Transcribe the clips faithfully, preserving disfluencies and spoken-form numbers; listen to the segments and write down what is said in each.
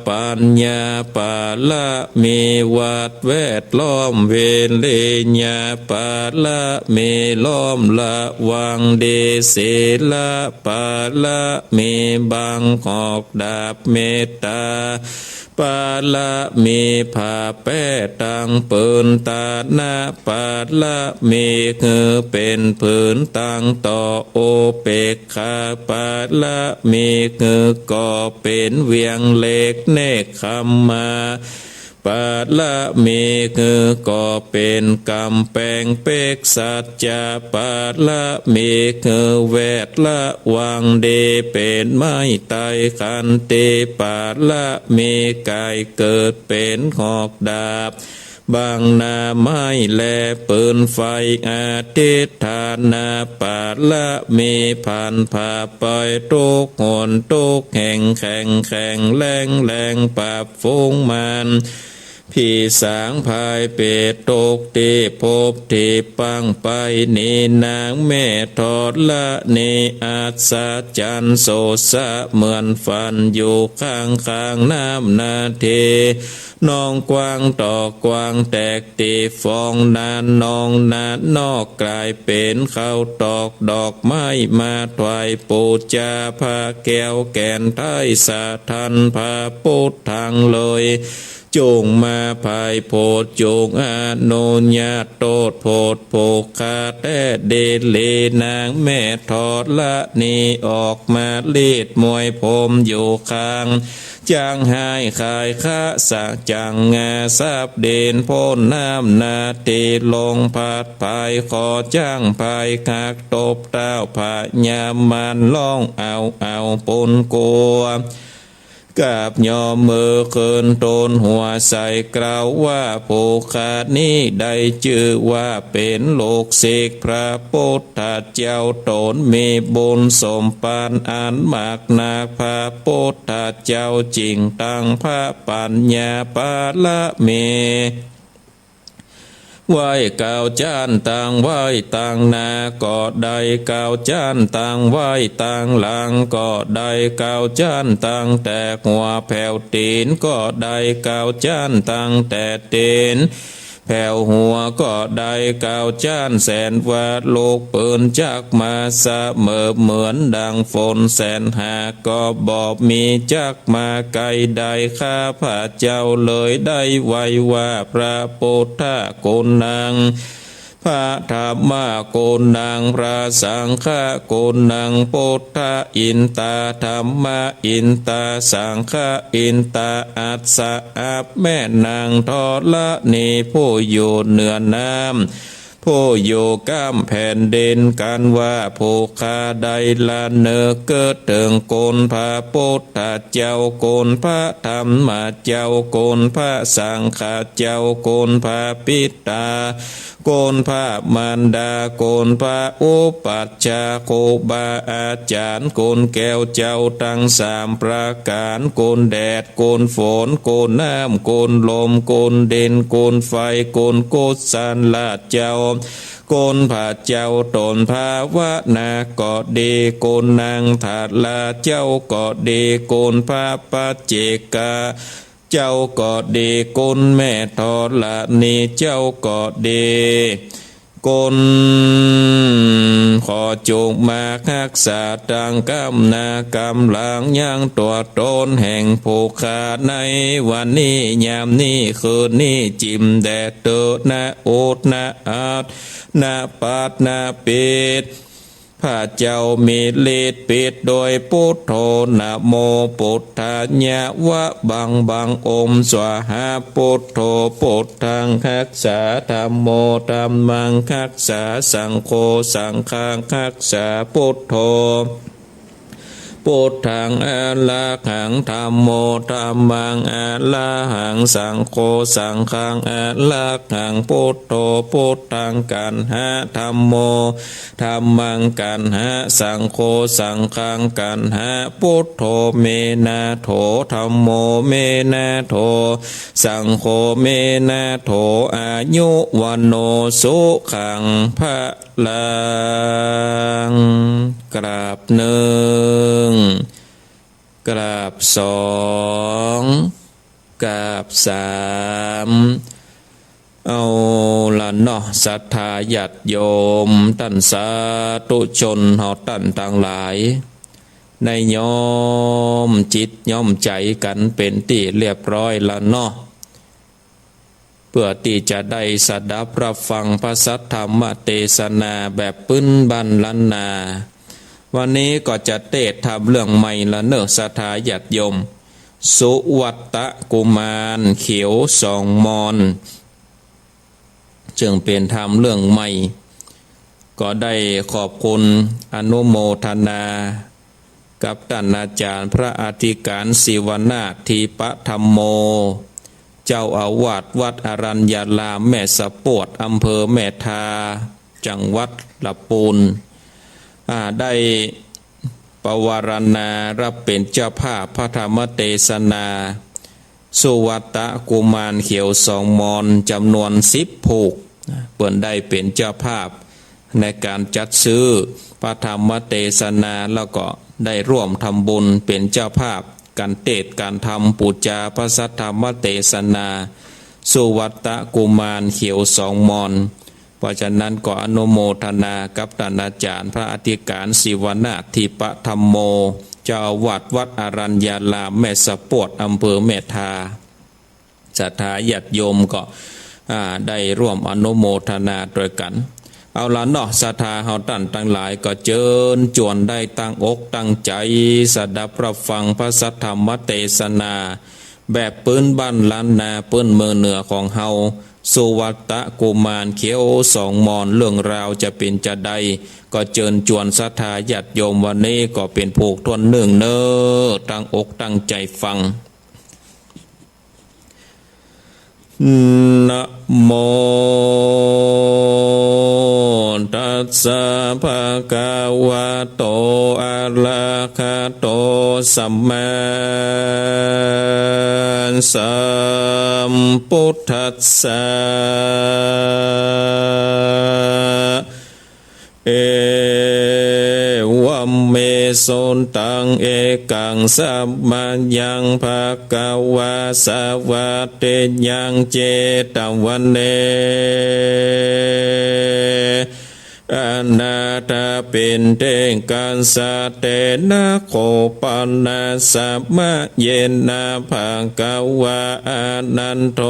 ปัญญาปะระมี วัตรแวดล้อม วิริยะปะระมี ล้อมระวังดี ศีละปะระมี บังหอกดาบ เมตตาปะระมี ผ้าแป้ตังปืน ตานะปะระมี หื้อเป๋นผืนตังต่อ อุเปกขาปะระมี หื้อก่อเป๋นเวียงเหล็ก เนกขัมมาปะระมี หื้อก่อเป๋นก๋ำแปง เปกสัจจะปะระมี หื้อแวดระวังดี เป๋นไม้ไตร ขันติปะระมี ก๋ายเกิดเป๋นหอกดาบ บังหน้าไม้แลปืนไฟ อธิฏฐานะปะระมี ผันผ่าไปทุกหนทุกแห่ง แข็งแข็งแรงแรง ปราบฝูงมาร ผีสางพายเปรต ทุกตี้พบตี้ปางไป นี้นางแม่ธรณี อัศจรรย์โสดสะเหมือนฝัน อยู่ข้างข้างน้ำนาเท หนองกว้างต่อกว้าง แตกตี้ฟอง นาหนองนานอก ก๋ายเป๋นข้าวตอก ดอกไม้มาถวายปู๋จา พระแก้วแก่นไทยสะท้าน พระพุทธังเลย จุ่งมาไพร่โผด จุ่งอนุญาตโตษโผด ผู้ข้าแต๊ดีหลี นางแม่ธรณี ออกมาลีดมวยผมอยู่ข้าง จักหายขายคะสะ จักงาสับดิน พ่นน้ำนาเทลง ผัดผายขอจั้งผาย หักตบเท้าพญามาร ฮ้องเอาเอาปูนกัว กราบยอมมือขึ้น ทูลหัวใส่กล่าวว่า ผู้ข้านี้ได้จื้อว่าเป๋นลูกศิษย์พระพุทธเจ้า ตนมีบุญสมภารอันมากนัก พระพุทธเจ้าจึ่งตั้งพระปัญญาปะระมี ไหว้เก้าจ๊าน ตั้งไหว้ตังหน้าก็ได้ เก้าจ๊านตั้งไหว้ตังหลังก็ได้ เก้าจ๊านตั้งแต่หัวแผวตี๋นก็ได้ เก้าจ๊านตั้งแต่ตี๋นแผวหัวก็ได้ เก้าจ๊านแสนว่าลูกปืนจักมาเสมอ เหมือนดังฝนแสนหา ก็บ่มีจักมาไกลได้ ข้าพเจ้าเลยได้ไหว้ว่า พระพุทธกุณัง พระธัมมกุณัง พระสังฆกุณัง พุทธะอินตา ธัมมะอินตา สังฆะอินตา อัสสะ อับแม่นางธรณี ผู้อยู่เหนือน้ำ ผู้อยู่ก้ำแผ่นดิน กันว่าผู้ข้าได้ละนึกเถิงคุณพระพุทธเจ้า คุณพระธัมมเจ้า คุณพระสังฆเจ้า คุณพระปิตา คุณพระมารดา คุณพระอุปัชฌาย์ ครูบาอาจ๋ารย์ คุณแก้วเจ้าตังสามประก๋าน คุณแดด คุณฝน คุณน้ำ คุณลม คุณดิน คุณไฟ คุณกุศลเจ้า คุณพระเจ้าต๋นภาวนาก็ดี คุณนางธาราเจ้าก็ดี คุณพระปัจเจกเจ้าก็ดี คุณแม่ธรณีเจ้าก็ดี คุณขอจงมาฮักษาตังก้ำหน้าก้ำหลังยังตั๋วต๋นแห่งผู้ข้าในวันนี้ ยามนี้ คืนนี้ จิ่มแดดเต๊อะ นะโอดนะอาด นะปาดนะปิด พระเจ้ามีฤทธิ์ปิดโดยปุทโธ นะโมปุทธายะ วะบังบัง โอมสวาหา ปุทโธ ปุทธังฮักษา ธัมโม ธัมมังฮักษา สังโฆ สังฆังฮักษา ปุทโธ ปุทธังอะระหัง ธัมโม ธัมมังอะระหัง สังโฆ สังฆังอะระหัง ปุทโธ ปุทธังกัณหะ ธัมโม ธัมมังกัณหะ สังโฆ สังฆังกัณหะ ปุทโธ เม นาโถ ธัมโม เม นาโถ สังโฆ เม นาโถ อายุ วัณโณ สุขัง พะลัง กราบนึ่ง กราบสอง กราบสาม เอาละเนาะ ศรัทธาญาติโยม ต้านสาธุชนเฮาต้านตังหลาย ได้ย้อมจิตย้อมใจ๋กั๋นเป๋นตี้เรียบร้อยละเนาะ เปื้อตี้จะได้สดับรับฟังพระสัทธรรมเตสนาแบบปื้นบ้านล้านนา วันนี้ก็จะเตสน์ทำเรื่องใหม่ละเนาะ ศรัทธาญาติโยม สุวัตตกุมารเขียวสองมอน เจิ่งเป๋นทำเรื่องใหม่ ก็ได้ขอบคุณอนุโมทนา กับต้านอาจ๋ารย์พระอธิก๋ารศิวนาถ ทีปะธัมโม เจ้าอาวาสวัดอรัญญารามแม่สะปวด อำเภอแม่ทา จังหวัดละปูน อ่า ได้ปวารณารับเป๋นเจ้าภาพพระธรรมเตสนา สุวัตตกุมารเขียวสองมอน จ๋ำนวนสิบผูก เปิ้นได้เป๋นเจ้าภาพในก๋านจัดซื้อพระธรรมเตสนา แล้วก็ได้ร่วมทำบุญเป๋นเจ้าภาพก๋านเตสน์ก๋านทำปู๋จาพระสัทธรรมเตสนา สุวัตตกุมารเขียวสองมอน เพราะฉะนั้นก็อนุโมทนากับต้านอาจ๋ารย์พระอธิก๋ารศิวนาถ ทีปะธัมโม เจ้าอาวาสวัดอรัญญารามแม่สะปวด อำเภอแม่ทา ศรัทธาญาติโยมก็ อ่า ได้ร่วมอนุโมทนาตวยกั๋น เอาละเนาะ ศรัทธาเฮาต้านตังหลายก็เจิญจวนได้ตั้งอกตั้งใจ๋สดับรับฟังพระสัทธรรมเตสนา แบบปื้นบ้านล้านนา ปื้นเมืองเหนือของเฮา สุวัตตกุมารเขียวสองมอน เรื่องราวจะเป๋นจาใด ก็เจิญจวนศรัทธาญาติโยม วันนี้ก็เป๋นผูกถ้วนนึ่งเนาะ ตั้งอกตั้งใจ๋ฟัง นะโมตัสสะ ภะคะวะโต อะระหะโต สัมมาสัมพุทธัสสะ เอวะเม สุตัง เอกัง สะมะยัง ภะคะวา สะวะเทยัง เจตะวะเน อนาถะปิณฑิกัสสะเตนะ โคปะนะสะมะเยนะ ภะคะวา อะนันโท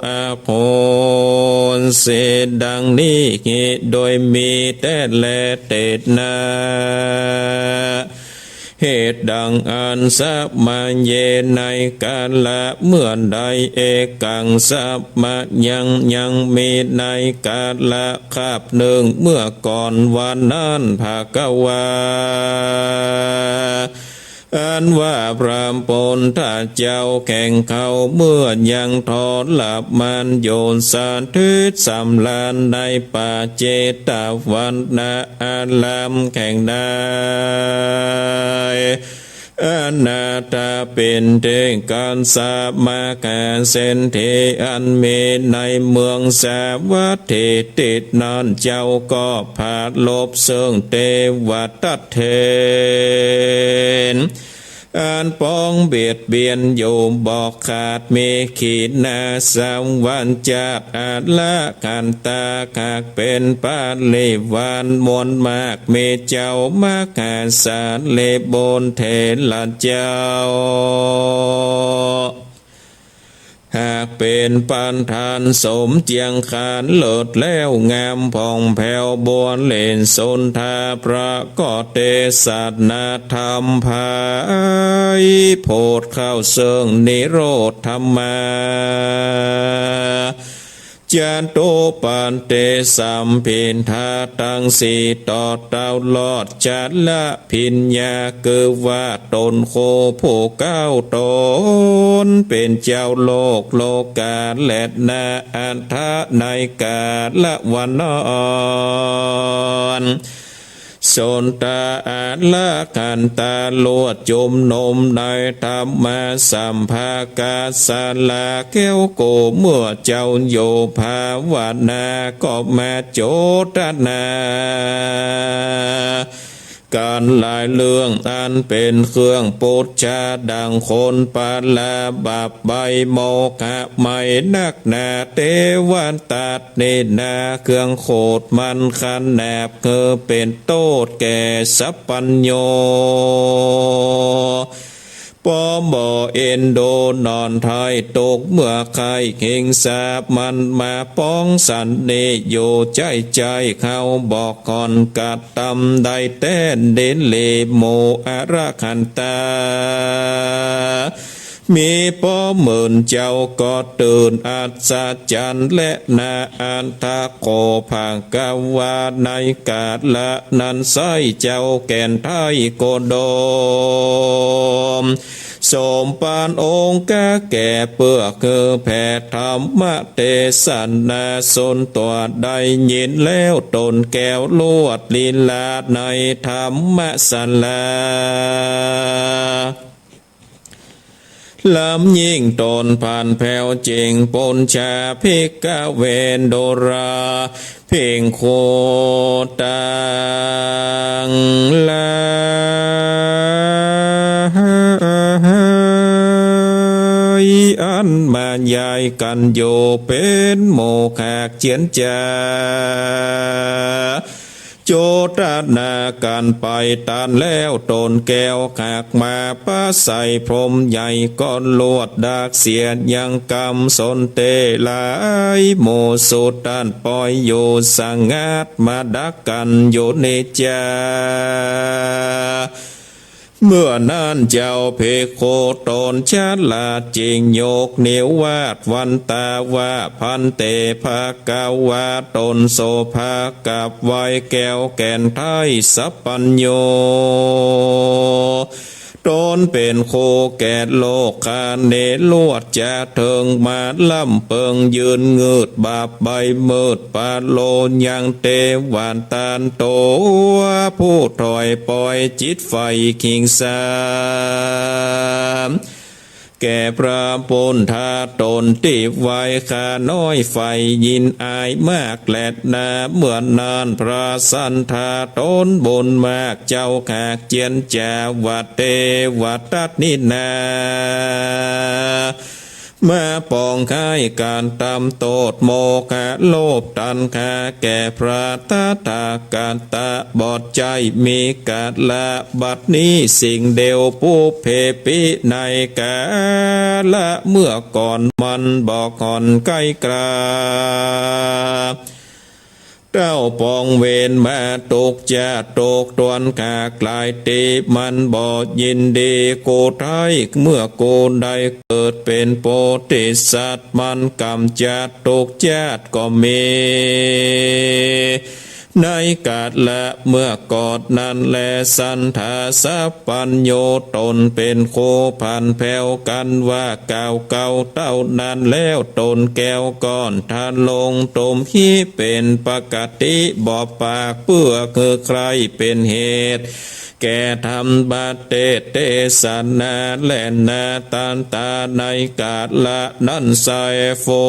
อะโหสิ ดังนี้ หิ โดยมีแต๊แล เตนะ เหตุดังอั้น สะมะเย ในกาละเมื่อใด เอกัง สะมะยัง ยังมีในกาละคาบนึ่ง เมื่อก่อนวันนั้น ภะคะวา อันว่าพระพุทธเจ้าแข่งเขาเมื่อยังทรมานอยู่ สถิตสำราญในป่าเจตวันนารามแห่งนั้น อนาถะปิณฑิกัสสะ มหาเศรษฐีอันมีในเมืองสาวัตถี ตี้นั้นเจ้าก็ปรารภเซิ่งเทวทัตเถร อันปองเบียดเบียนอยู่บ่ขาด มีขีณาสวัจจะ อาระหันตา หากเป๋นปริวารมวลมาก มีเจ้ามหาสารีบุตรเถระเจ้า หากเป๋นประธานสมเจียงคานเลิศแล้วงามผ่องแผ้ว บริสุทธา พระก็เตสนาธรรมไพโพธเข้าเซิ่งนิโรธธรรมา จตุปาทเต สัมพิทาตังสี่ ต่อเต้ารอด จรภิญญา คือว่าต๋นคู่ผู้เก๊า ต๋นเป๋นเจ้าโลกโลกา และนาอัฏฐะในกาละวานอน สุตตา อาระหันตา ลวดจุมนุมในธรรมสัมภาคาศาลาแก้วโก เมื่อเจ้าอยู่ภาวนา ก็มาโจทนา กั๋นหลายเรื่องอันเป๋นเครื่องปูชฌา ดั่งคนปราบาปใบ้โมฆะไหม้นักหนา เตวทัตตินา เครื่องขูดมันขนาบ คือเป๋นโต้ษแก่สัพพัญญู ปอบ่เอ็นดูหนอนไท้ ตุ๊กเมื่อใค่ หิงสามันมาป๋องสันนี่ อยู่ใจ๊ใจ๋เฮาบ่ก่อน กระตำได้แต๊ดีหลีหมู่อรหันตา มีปอหมื่นเจ้าก็ตื่นอัศจรรย์ และนาอัฏฐโก ภควา ในก๋าละนั้นไส้ เจ้าแก่นไท้โกดม สมภารองค์กาแก่ เปื้อคือแผ่ธรรมเตสนา สุนตั๋วได้ยินแล้ว ตนแก้วลวดลีลา ในธรรมศาลา ล้ำยิ่งตนผ่านแผ้วเจ๋ง ปุญญาภิกขเวทโดรา เพ่งโคตังหลาย อันมาย้ายกั๋นอยู่ เป๋นหมู่ขากเจียนจ๋า โจทนากั๋นไปตันแล้ว ตนแก้วขากมาปะใส่พรหมใหญ่ ก้อนลวดดากเสียยังกำสนเตหลาย หมู่สูตรต้านปอยอยู่สงัด มาดักกั๋นอยู่ในจา เมื่อนั้นเจ้าภิกขุตนฉลาดจิ่งยกนิ้ววาดวันตาว่า ภันเต ภควา ตนโสภากับไหว้แก้วแก่นไท้สัพพัญญู ตนเป๋นครูแก่โลก คาเนรวดจะเถิงมาล้ำเปิง ยืนงืดบาปใบ้มืด ปะโลยังเตวาตานโต ผู้ถอยปล่อยจิตใฝ่ขิงสา แก่พระปุณธาตนตี้ไหว้ข้าน้อยใฝ่ยินอายมากแลนา เมื่อนั้นพระสัณฐาตนบุญมากเจ้าขากเจียนจ๋าว่า เตวทัตตินา มาปองไข้ก๋านตำโต้ษโมฆะโลภตัณหาแก่พระตถาคตะ บ่ใจ้มีก๋าละ บัดนี้สิ่งเดียว ปุพเพปิ ในก๋าละเมื่อก่อน มันบ่ห่อนใก้กล้า เต้าปองเวรมาตุ๊กจาติตุ๊กตวนขากหลายตี้ มันบ่ยินดีกูไท้ เมื่อกูได้เกิดเป๋นโพธิสัตว์ มันก๋ำจัดตุ๊กจาติก็มี ในก๋าละเมื่อก่อนนั้นแล สัณฐาสัพพัญญูตนเป๋นครูผ่านแผ้วกั๋นว่า กล่าวเก่าเต้านั้นแล้ว ตนแก้วก้อนทะลงตมหิเป๋นปกติ บ่ปากเปื้อคือใคร่เป๋นเหตุ แก่ธรรมเตสนาแลนา ตันตาในก๋าละนั้นไส้ ฝู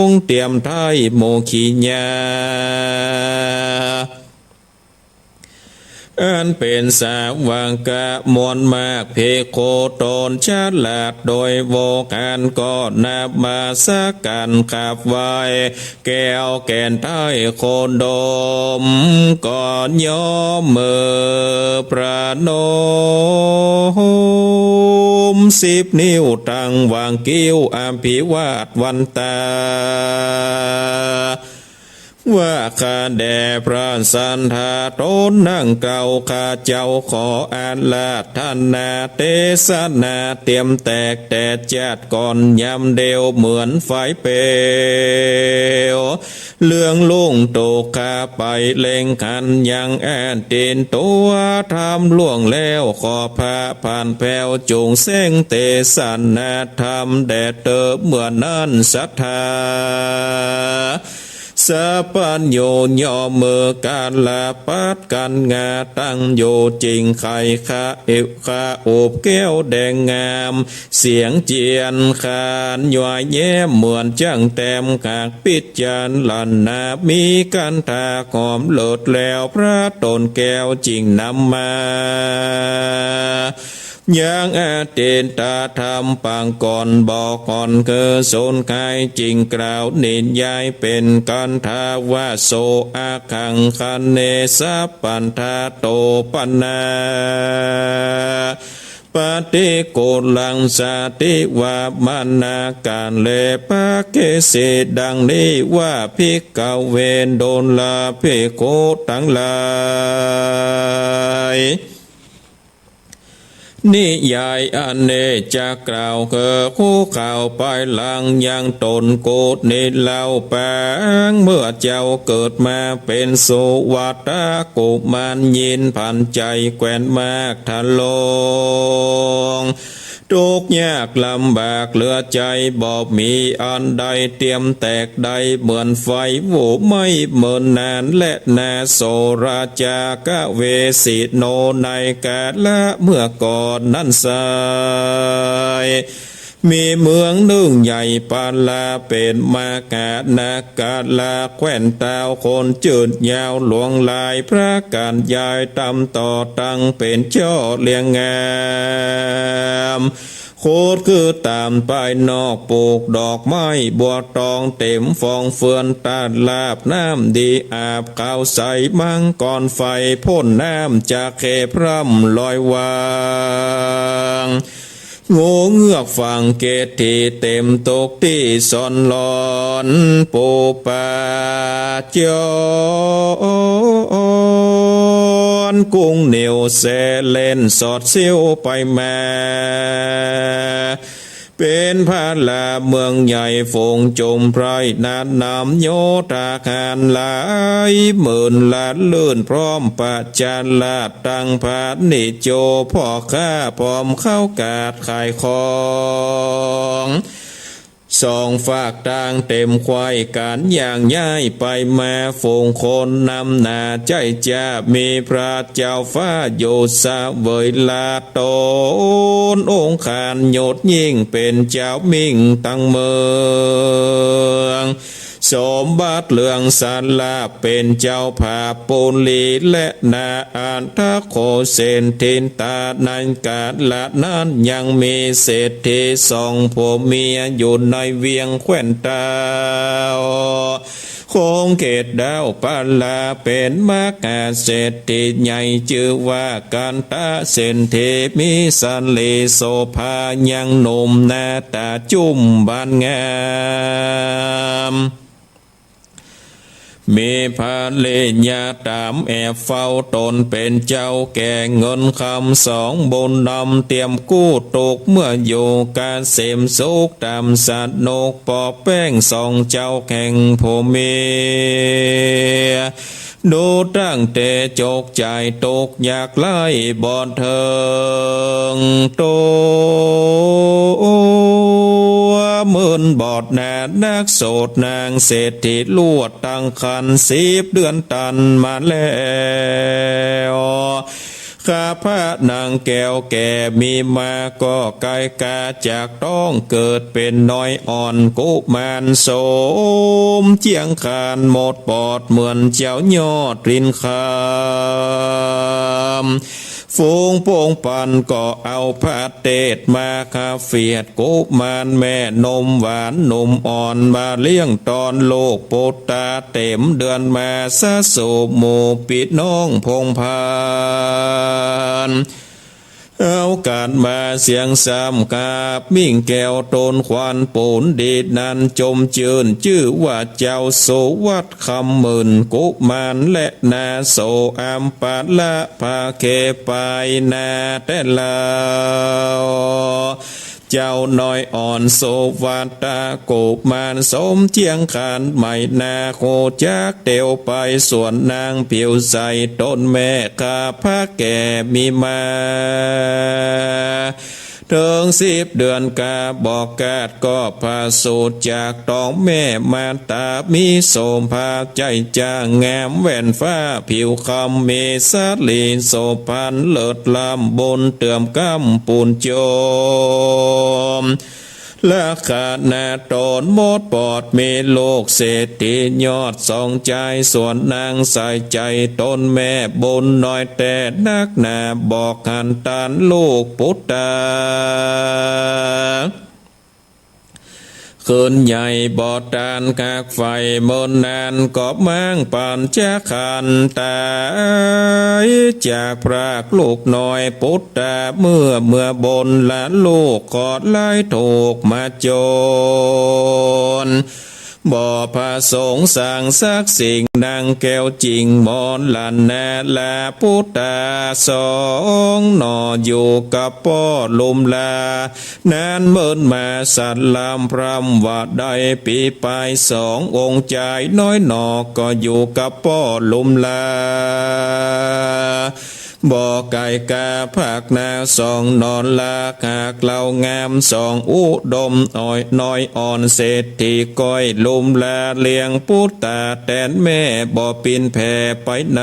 งเตียมไท้หมู่ขีญา อันเป๋นสาวกะมวลมาก ภิกขุตนฉลาดโดยโวหารก็นมัสก๋านขับไหว้ แก้วแก่นไท้โคดม ก็ยอมมือประนมสิบนิ้ว ตั้งหว่างคิ้วอภิวาทวันตา ว่า ข้าแด่พระสัณฐาตนดังเก่า ข้าเจ้าขออาราธนาเตสนา เตียมแตกแต่จาติก่อนยามเดียว เหมือนไฟเปลว เรืองรุ่งโตกข้าไปเล็งหันยังแอ่นตีนตั๋วธรรมล่วงแล้ว ขอพระผ่านแผ้วจุ่งแสงเตสนาธรรมแด่เตอ เมื่อนั้นสัทธาส สะปั๋ญญูย่อมือก๋าละปัดกั๋นงา ตั้งอยู่จิ่งไข่คะ เอวคะ อุบแก้วแดงงาม เสียงเจียนขานย้อยแย้มเหมือนจ้างแต้ม หากพิจารณามีคันธาหอมเลิศแล้ว พระต๋นแก้วจิ่งนำมา ยังอดีตธรรมปางก่อนบอกก่อน คือสูญหายจิ่งกล่าวนิยาย เป๋นคันธาว่า โส อะหัง คะเน สะปันธา โต ปะนา ปะติกูลัง สะติวะ มะนา ก๋าเล ปะเกสิ ดังนี้ว่า ภิกขะเว ดูราภิกขุตังหลาย นิยายอันนี้จะกล่าวคือคู่ข่าวภายหลังยังต๋นกูดนี้เล่า ปางเมื่อเจ้าเกิดมาเป๋นสุวัตถะกุมาร ยินผันใจ๋แขวนมากทะลง ทุกข์ยากลำบากเหลือใจ๋ บ่มีอันใดเตรียมแตกได้ เหมือนไฟโหมไหม้เมินนานแลนา โสราชาคะเวสิโน ในกาละเมื่อก่อนนั้นไซร้ มีเมืองนึ่งใหญ่ปาลา เป๋นมหานครา แคว่นตาวคนจืดยาวหลวงหลาย พระก๋านยายต๋ามต่อตั้งเป๋นจ้อเลี้ยงงาม โคตรคือต๋ามภายนอกปลูกดอกไม้บัวตองเต๋มฟองเฟือน ตาดลาบน้ำดีอาบขาวใส มังกรไฟพ่นน้ำจักเข้พร่ำลอยวาง งูเงือกฝางเกตถีเต๋มตกตี้ซ่อนหลอน ปูปาจอน กุ้งเหนียวแสเล่นสอดเสี้ยวไปมา เป๋นพระลาเมืองใหญ่ ฝูงโจรไพร่หนาดหนาม โยธาหารหลายหมื่น ละลื่นพร้อมประชาราษฎร์ ตังพาณิชโย พ่อค้าพร้อมเข้ากาดขายของ สองฝากตางเต๋มไขว่ก๋านอย่างย้ายไปมา ฝูงคนนำหน้าใจ๊จ้า มีพระเจ้าฟ้าอยู่เสวยราษฎร์ ต๋นองค์อาจยศยิ่ง เป๋นเจ้ามิ่งตังเมือง สมบัติเรืองสารา เป๋นเจ้าผาปุรี และนาอันทโคเศรษฐี ต๋าในกาละนั้นยังมีเศรษฐีสองผัวเมีย อยู่ในเวียงแคว่นตาว ของเขตดาวปาลา เป๋นมหาเศรษฐีใหญ่ จื้อว่ากันทะเศรษฐี มีสรีโสภายังหนุ่ม หน้าต๋าจุ้มบานงาม มีภริยาต๋ามแอบเฝ้า ต๋นเป๋นเจ้าแก่เงินคำ สองบุญนำเตรียมกู้ ตกเมื่ออยู่กะเสมสุข ต๋ามสนุกปอแป้ง สองเจ้าแข่งผัวเมีย ดูตั้งแต่จกจ่ายตกยากไร้บ่เถิง ตั๋วเมินบอดหน้านักโสด นางเศรษฐีลวดตั้งครรภ์สิบเดือนตันมาแล้ว ข้าพระนางแก้วแก่มีมาก็ใก้กาจากต้อง เกิดเป๋นน้อยอ่อนกุมารสมเจียงคาน หมดปอดเหมือนเจ้ายอดรินคำ ฝูงปงปันก็เอาพระเตศมา ข้าเฟียดกุมารแม่นมหวานนมอ่อน มาเลี้ยงตอนลูกปุตตาเต๋มเดือน มาสะสู่หมู่ปี้น้องพงศ์พันธ์ เอาก๋านมาเสียงซ้ำกาบมิ่งแก้ว ต๋นขวัญปูนดีนั้นจมจื้น จื้อว่าเจ้าสุวัตถ์คำหมื่นกุมาร และนาโสอัมปะละพาเคไปนาแต่ลาว เจ้าน้อยอ่อนสุวัตถะกุมาร สมเจียงคานใหม่นา ฮู้จักเตียวไปสวนนางผิวใส ต๋นแม่ข้าพระแก่มีมา เถิงสิบเดือนกา บ่อกาดก็ผะสูติจากต๊องแม่มารต๋า มีโสภาใจ๋จ้าง งามแว่นฟ้าผิวคำ มีสะหลีโสภณเลิศล้ำ บุญเติมกำปูนโจม ลักษณะต๋นหมดปอด มีลูกเศรษฐียอดสองจาย ส่วนนางใส่ใจ๋ต๋นแม่บุญน้อยแต๊นักหนา บ่หันตันลูกปุตตา ขึ้นใหญ่บ่ตันกักใฝ่ เมินนานก็ม้างปั๋นจักขันต๋ายจากพรากลูกน้อยปุตตา เมื่อเมื่อบุญละลูกก็หลายถูกข์มาจน บ่ผสงสังสักสิ่ง นางแก้วจิ๋งหมอหลันนา ลาปุตตาสองหน่อ อยู่กับป้อลุมลา นานเมินมาสันลำ พร่ำว่าได้ปี๋ปาย สององค์จายน้อยหน่อ ก็อยู่กับป้อลุมลา บ่ไก๋กาภาคนา สองหน่อละหากเหล่างาม สองอุดมอ่อยน้อยอ่อน เศรษฐีก้อยลุมลา เลี้ยงปุตตาแตนแม่ บ่ปิ้นแผ่ไปไหน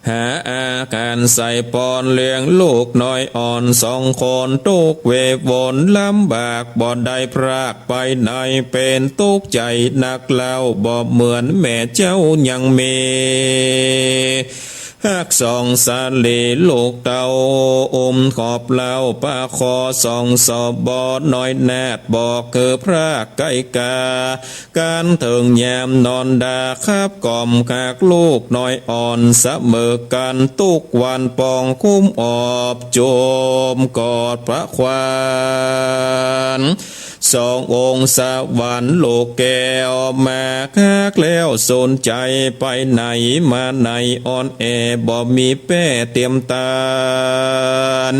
หาอาหารใส่ป้อน เลี้ยงลูกน้อยอ่อนสองคน ตุ๊กข์เววนลำบาก บ่ได้พรากไปไหน เป๋นตุ๊กข์ใจ๋นักเล่า บ่เหมือนแม่เจ้ายังมี ฮักสองสาลีลูกเต้า อุ้มขอบเล้าปะคอสองสบ น้อยนาฏบอกคือพรากไก๋กา กั๋นเถิงยามนอนดา คับกล่อมขากลูกน้อยอ่อน เสมอกั๋นตุ๊กวันปองคุ้มออบ โจมกอดประควาน สององค์สวรรค์ลูกแก้ว มาคักแล้วสูนใจ๋ ไปไหนมาไหนอ่อนแอ บ่มีแป้เตียมตาน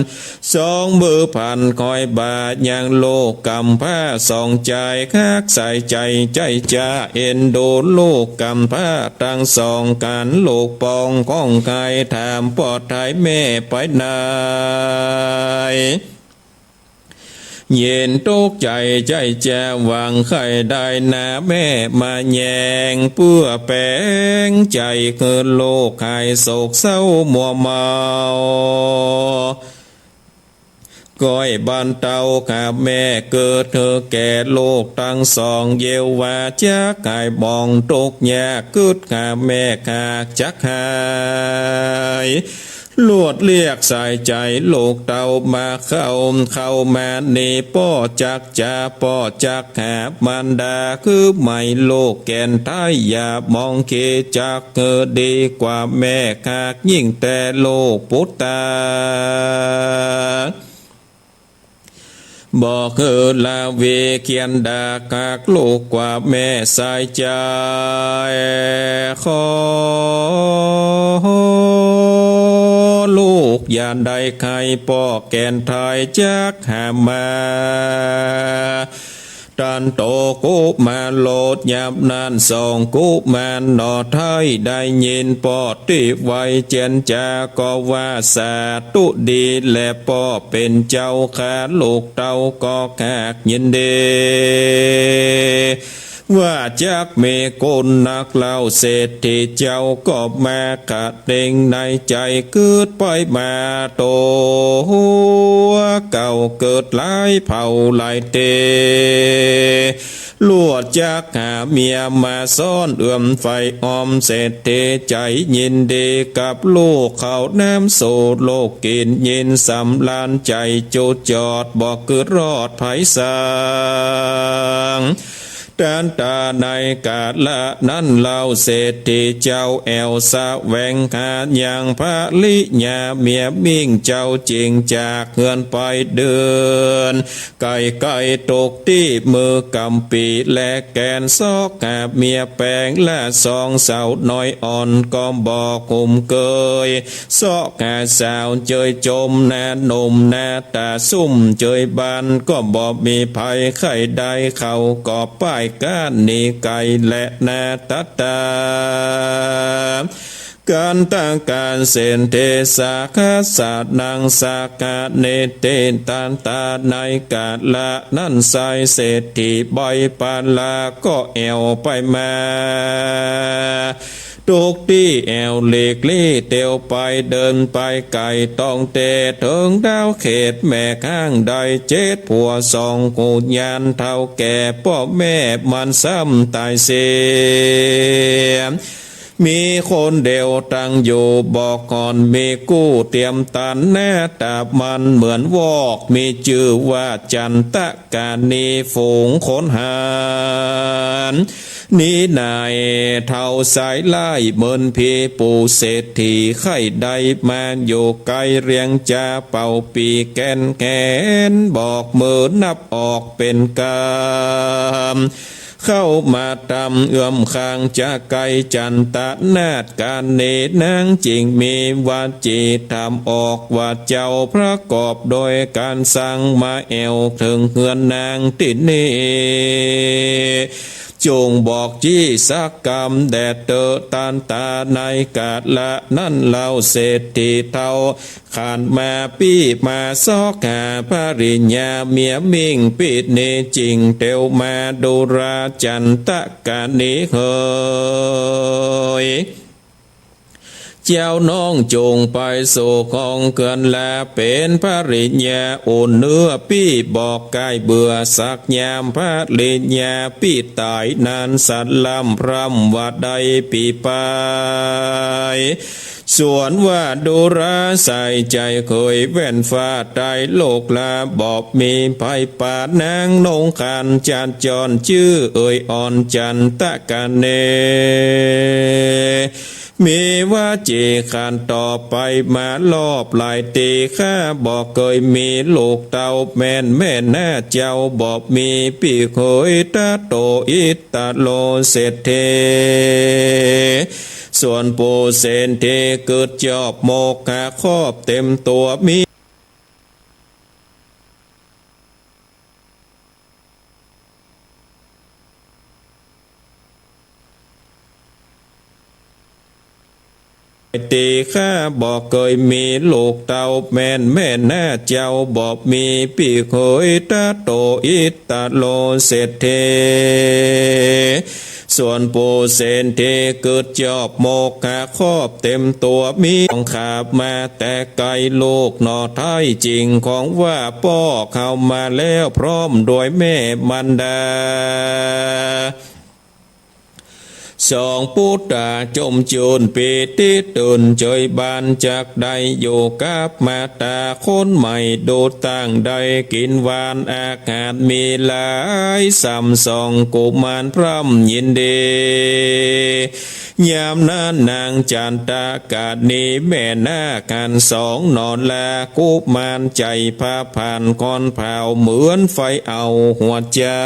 สองมือพันคอยบ่า ยังลูกกำพร้าสองจาย คักใส่ใจ๋ใจ๋จ้า เอ็นดูลูกกำพร้าตังสอง กั๋นลูกปองของใคร ถามป้อไถ่แม่ไปไหน เย็นตุ๊กข์ใจ๋ใจ๋จ้า หวังใค่ได้นาแม่มาแยง เปื้อแป๋งใจ๋หื้อลูกหายโศกเศร้ามัวเมา ก้อยบรรเตาข้าแม่ เกิดหื้อแก่ลูกตังสอง เยียวว่าจักหายหมองตุ๊กข์ยาก กึ๊ดข้าแม่ข้าจักหาย ลวดเรียกสายใจ๋ลูกเต้ามาเข้า เข้ามานี่ป้อจักจ๋า ป้อจักหามารดา คือไหมลูกแก่นไท้ อย่ามองเขจักหื้อดีกว่าแม่ หากยิ่งแต่ลูกปุตตา บอกหื้อละวีเขียนดาก หากลูกกว่าแม่สายใจ๋ ขอลูกอย่าได้ใค่ ป้อแก่นไท้จักหามา ตันโตกุมารโลด ยามนั้นสองกุมารหน่อไท้ ได้ยินป้อตี้ไวเจียนจาก็ว่า สาธุดีแลป้อเป๋นเจ้าข้า ลูกเต้าก็หากยินดี ว่าจักมีคุณนักเล่า เศรษฐีเจ้าก็มาขะเต็งในใจ๋ กึ๊ดไปมาตั๋วเก่า เกิดหลายเผ่าหลายเต ลวดจักหาเมียมาซ้อน เอื้อมใฝ่อ้อม เศรษฐีใจ๋ยินดีกับลูกเขา น้ำสู่ลูกกิ๋น ยินสำราญใจ๋จุดจอด บ่กึ๊ดรอดภัยสัง ตันตาในกาละนั้นเล่า เศรษฐีเจ้าแอ่วแสวงหายังภริยาเมียมิ่ง เจ้าจิ่งจากเฮือนไปเดิน ไก๋ไก๋ตกตี้มือกำปี๋ และแก่นเซาะหาเมียแป๋งละสอง สาวน้อยอ่อนก็บ่คุ้มเกย เซาะหาสาวเจยจม หน้าหนุ่มหน้าต๋าซุ่มเจยบาน ก็บ่มีใผใค่ได้ เขาก็ป้ายก้านหนีไก๋ และหน้าต๋าต๋า กันตะกะเศรษฐี สหัสสะนัง สะกะเนติ ตันตะ ในกาละนั้นไซร้ เศรษฐีใบปาลาก็แอ่วไปมา ตุ๊กตี้แอ่วหลีกลี้เตียวไป เดินไปไก๋ต้องแต๊ เถิงดาวเขตแม่ข้าง ได้เจ็ดผัวสองกุญาณ เฒ่าแก่ป้อแม่มันซ้ำต๋ายเสีย มีคนเดียวตั้งอยู่บ่ก่อน มีกู้เตียมตันหน้าต๋ามันเหมือนวอก มีจื้อว่าจันตะกานี ฝูงคนหาญ นี้นายเฒ่าสายร้ายเหมือนผี ปู่เศรษฐีใค่ได้มาอยู่ใก้ เรียงจาเป่าปี่แก้นแขน บอกมือนับออกเป๋นกำ เข้ามาตำเอื้อมข้างจะไก๋ จันตะนาฏกานีนางจึงมีวจีธรรมออกว่า เจ้าประกอบโดยก๋านสั่งมาแอ่วเถิงเฮือนนางตี้นี่ จงบอกจี้สักกำแด่เต๊อะ ตันตะ ในกาละนั้นเล่า เศรษฐีเฒ่า ขานมาปี้มาซอกหาภริยาเมียมิ่งปี้นี้ จึงเตียวมาดูราจันตะกานีเหย เจ้าน้องจงไปสู่ห้องเฮือนลา เป๋นภริยาอุ่นเนื้อปี้ บ่ใก้เบื่อสักยาม ภริยาปี้ต๋ายนานสันล่ำ พร่ำว่าได้ปี้ไป ส่วนว่าดูราใส่ใจ๋เขย แว่นฟ้าใต้โลกลา บ่มีใผปานนางนงคันจันจร จื้อเอ่ยอ่อนจันตะกานี มีวจีขันต่อไปมารอบหลายตี้ ข้าบ่เกยมีลูกเต้า แม่นแม่นาฏเจ้า บ่มีปี้เขยตะโตอิตตะโลเศรษฐี ส่วนปู่เศรษฐีกึ๊ดจอบโมกขะครอบเต็มตั๋วมี ตี้ข้าบ่เกยมีลูกเต้า แม่นแม่นาฏเจ้า บ่มีปี้เขยตะโตอิตตะโลเศรษฐี ส่วนปู่เศรษฐีกึ๊ดจอบโมกขะครอบเต็มตั๋วมี ของขาบมาแต่ไก๋ ลูกหน่อไท้จริงของว่าป้อเข้ามาแล้ว พร้อมด้วยแม่มารดา สองปุตตะจมจื้นปีติตื่นเจยบาน จักได้อยู่กับมาตาคนใหม่ ดูตั้งได้กิ๋นหวาน อาหารมีหลายส่ำสอง กุมารพร่ำยินดี ยามนั้นนางจันตะกานีแม่นาคหั้นสองหน่อลา กุมารใจ๋พาผ่านก้อนเผา เหมือนไฟเอาหัวใจ๋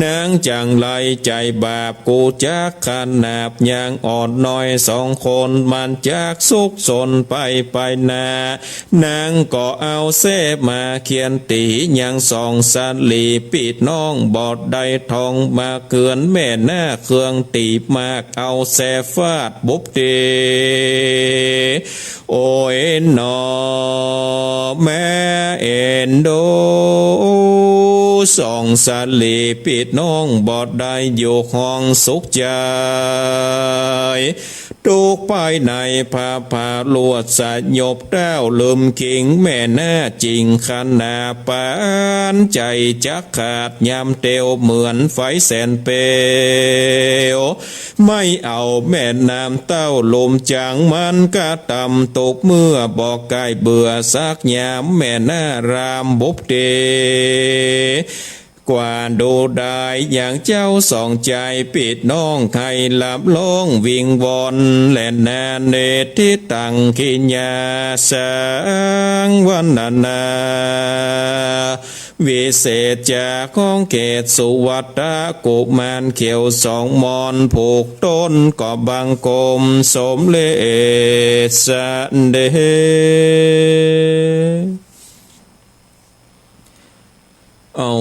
นางจั่งไรใจ๋บาป กูจักขนาบยังอ่อนน้อยสองคน มันจักซุกซนไปไปนา นางก็เอาแส้มาเฆี่ยนตี๋ ยังสองสะหลีปี้น้องบ่ได้ทอง มาเกือนแม่นาคเคืองตี๋มาก เอาแส้ฟาดบุบตี๋ โอ้ยหนอแม่เอ็นดู สองสะหลีปี้น้องบ่ได้อยู่ห้องสุขใจ๋ ตุ๊กข์ภายในผาผาลวดสยบเต้า ลืมคิงแม่นาคจริงขนาดปานใจ๋จักขาด ยามเตียวเหมือนไฟแสนเปลว ไหม้เอาแม่น้ำเต้า ลุมจ๋างมันกระตำตุ๊กเมื่อ บ่ใก้เบื่อสักยาม แม่นาครามบุบตี๋ กว่าดูดายยังเจ้าสองใจ๋ปี้น้อง ใค่ลำร้องวิงวอนแลนา เนติตัง ขิยาสัง วรรณนา วิเศษจ๋าของเขตสุวัตตะ กุมารเขียวสองมอน ผูกต้นก็บังคมสมเร็จเสด็จ เอา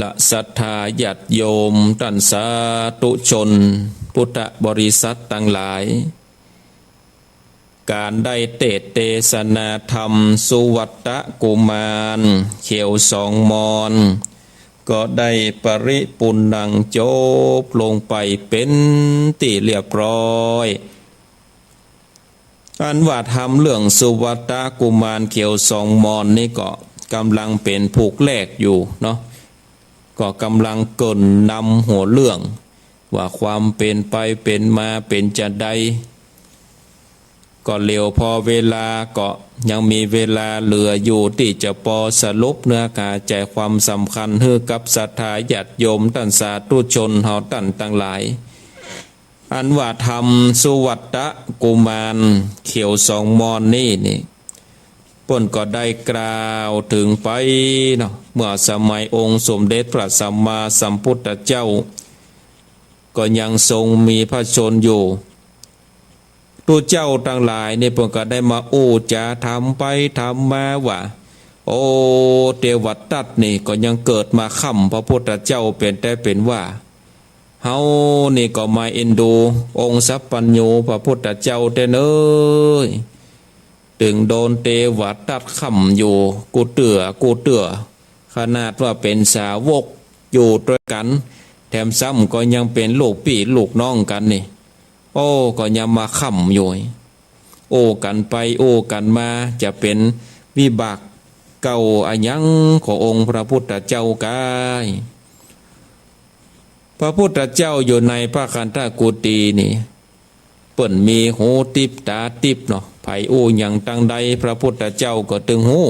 ละศรัทธาญาติโยมต้านสาธุชน พุทธบริษัทตังหลาย ก๋านได้เตสน์เตสนาธรรมสุวัตตกุมารเขียวสองมอน ก็ได้ปริปูรณังจบลงไปเป๋นตี้เรียบร้อย อันว่าธรรมเรื่องสุวัตตกุมารเขียวสองมอนนี่ก็ก่ำลังเป๋นผูกแรกอยู่เนาะ ก็ก่ำลังเกริ่นนำหัวเรื่อง ว่าความเป๋นไปเป๋นมาเป๋นจาใด ก็เหลียวพอเวลาก็ยังมีเวลาเหลืออยู่ตี้จะปอสรุปเนื้อหาใจ๋ความสำคัญหื้อกับศรัทธาญาติโยมต้านสาธุชนเฮาต้านตังหลาย อันว่าธรรมสุวัตตกุมารเขียวสองมอนนี่นี่ เปิ้นก็ได้กล่าวเถิงไปเนาะ เมื่อสมัยองค์สมเด็จพระสัมมาสัมพุทธเจ้า ก็ยังทรงมีพระชนม์อยู่ ตุ๊เจ้าตังหลายนี่เปิ้นก็ได้มาอู้จ๋าถามไปถามมาว่า โอ้ เตวทัตนี่ก็ยังเกิดมาค่ำพระพุทธเจ้าเป๋นแต๊เป๋นว่า เฮานี่ก็มาเอ็นดูองค์สัพพัญญูพระพุทธเจ้าแต๊เน้อ ตึงโดนเตวทัตค่ำอยู่กู้เตื้อกู้เตื้อ ขนาดว่าเป๋นสาวกอยู่ตวยกั๋น แถมซ้ำก็ยังเป๋นลูกปี้ลูกน้องกั๋นนี่ โอ้ ก็ยังมาค่ำอยู่ อู้กั๋นไปอู้กั๋นมา จะเป๋นวิบากเก่าอะหยังขององค์พระพุทธเจ้ากาย พระพุทธเจ้าอยู่ในพระคันธกุฏินี่ เปิ้นมีหูติ๊บต๋าติ๊บเนาะ ใผอู้หยังตังใดพระพุทธเจ้าก็ตึงฮู้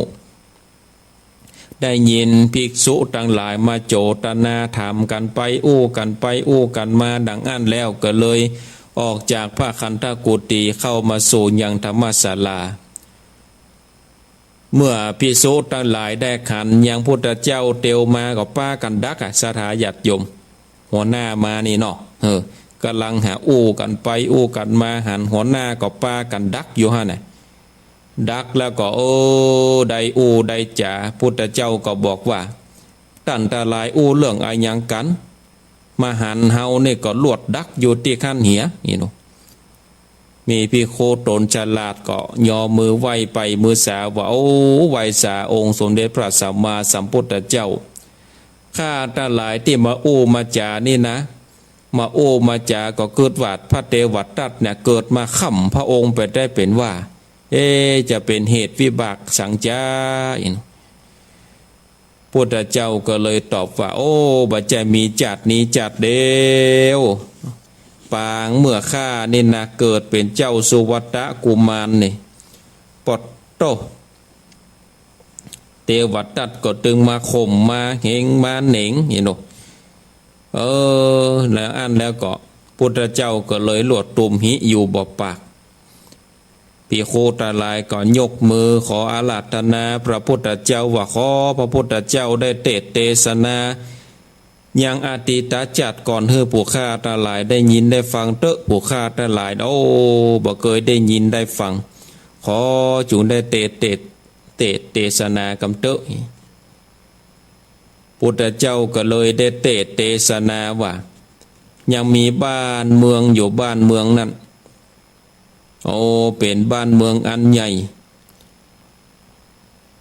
ได้ยินภิกษุตังหลายมาโจตนาถามกั๋นไปอู้กั๋นไปอู้กั๋นมาดังอั้นแล้วก็เลยออกจากพระคันธกุฏิเข้ามาสู่ยังธรรมศาลา เมื่อภิกษุตังหลายได้หันยังพุทธเจ้าเตียวมาก็ปากั๋นดักอะ ศรัทธาญาติโยม หัวหน้ามานี่เนาะ เออ ก่ำลังหาอู้กั๋นไปอู้กั๋นมา หันหัวหน้าก็ปากั๋นดักอยู่หั้นน่ะ ดักแล้วก็ เออ ได้อู้ได้จ๋า พุทธเจ้าก็บอกว่า ต้านตังหลายอู้เรื่องอะหยังกั๋น มาหันเฮานี่ก็ลวดดักอยู่ตี้หั้นเหีย นี่เนาะ มีภิกขุต๋นฉลาดก็ยอมือไหว้ไปมือสาว่า โอ้ ไหว้สาองค์สมเด็จพระสัมมาสัมพุทธเจ้า ข้าตังหลายตี้มาอู้มาจ๋านี่นะ มาอู้มาจ๋าก็กึ๊ดว่าพระเตวทัตเนี่ยเกิดมาค่ำพระองค์เป๋นแต๊เป๋นว่า เอ๊ะ จะเป๋นเหตุวิบากสังจ๊า พุทธเจ้าก็เลยตอบว่า โอ้ บ่ใจ้มีจาตินี้จาติเดียว ปางเมื่อข้านี่นะ เกิดเป๋นเจ้าสุวัตตกุมารนี่ ปอดโต้ เตวทัตก็ตึงมาข่มมาเหงมาเหน็ง เห็นบ่ เออ แล้วอั้นแล้วก็ พุทธเจ้าก็เลยลวดตุ้มหิอยู่บ่ปาก ภิกขุตังหลายก็ยกมือขออาราธนาพระพุทธเจ้าว่า ขอพระพุทธเจ้าได้เตสน์เตสนา ยังอดีตจาติก่อนหื้อผู้ข้าตังหลายได้ยินได้ฟังเต๊อะ ผู้ข้าตังหลาย โอ้ บ่เกยได้ยินได้ฟัง ขอจุ่งได้เตสน์ เตสน์ เตสน์เตสนากำเต๊อะ พุทธเจ้าก็เลยได้เตสน์เตสนาว่า ยังมีบ้านเมืองอยู่บ้านเมืองนั้น โอ้ เป๋นบ้านเมืองอันใหญ่